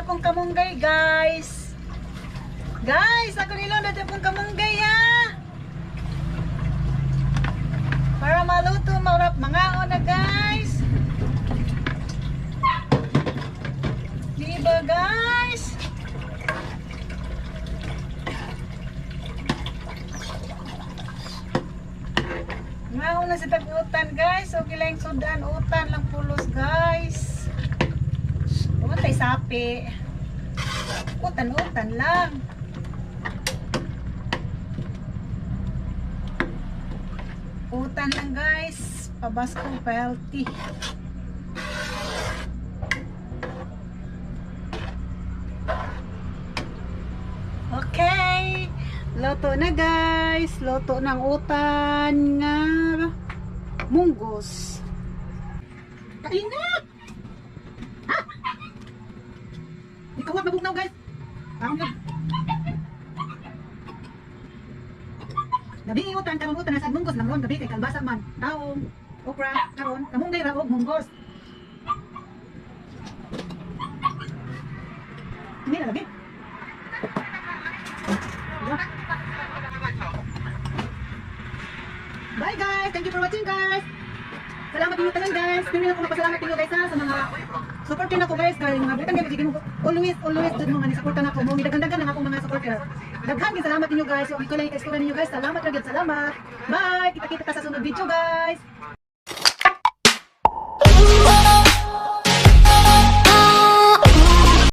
akong kamunggay, guys. Guys, ako nilong na akong kamunggay ha. Para maluto, marap mangaon na, guys. Diba, guys? Ngaon na sa tag-utan, guys. Okay lang sudan, utan lang pulos, guys. Pumatay sapi. Utan-utan lang. Utan lang, guys. Pabasko, pa-healthy. Okay. Luto na, guys. Luto ng utan nga munggos. Kainit! Ah! Ikaw mabugnaw, guys. Taong yun. Gabi utan karon, utan sa munggos lang ron gabi kay kalbasa man. Taong, okra, karon, kamunggay ra og munggos. Hindi na lagi. Yeah. Bye, guys! Thank you for watching, guys! Salamat ninyo tanan, guys. Pirmi ako magpasalamat ninyo, guys, ha, sa mga supporter nako, guys, kay mga daghan gyud mo always always jud mo nga ni-suporta nako mo. Daghan-daghan ang akong mga supporter. Daghan gyud salamat ninyo, guys. So iko lang i ninyo, guys. Salamat ra gyud, salamat. Bye. Kita-kita ta sa sunod video, guys.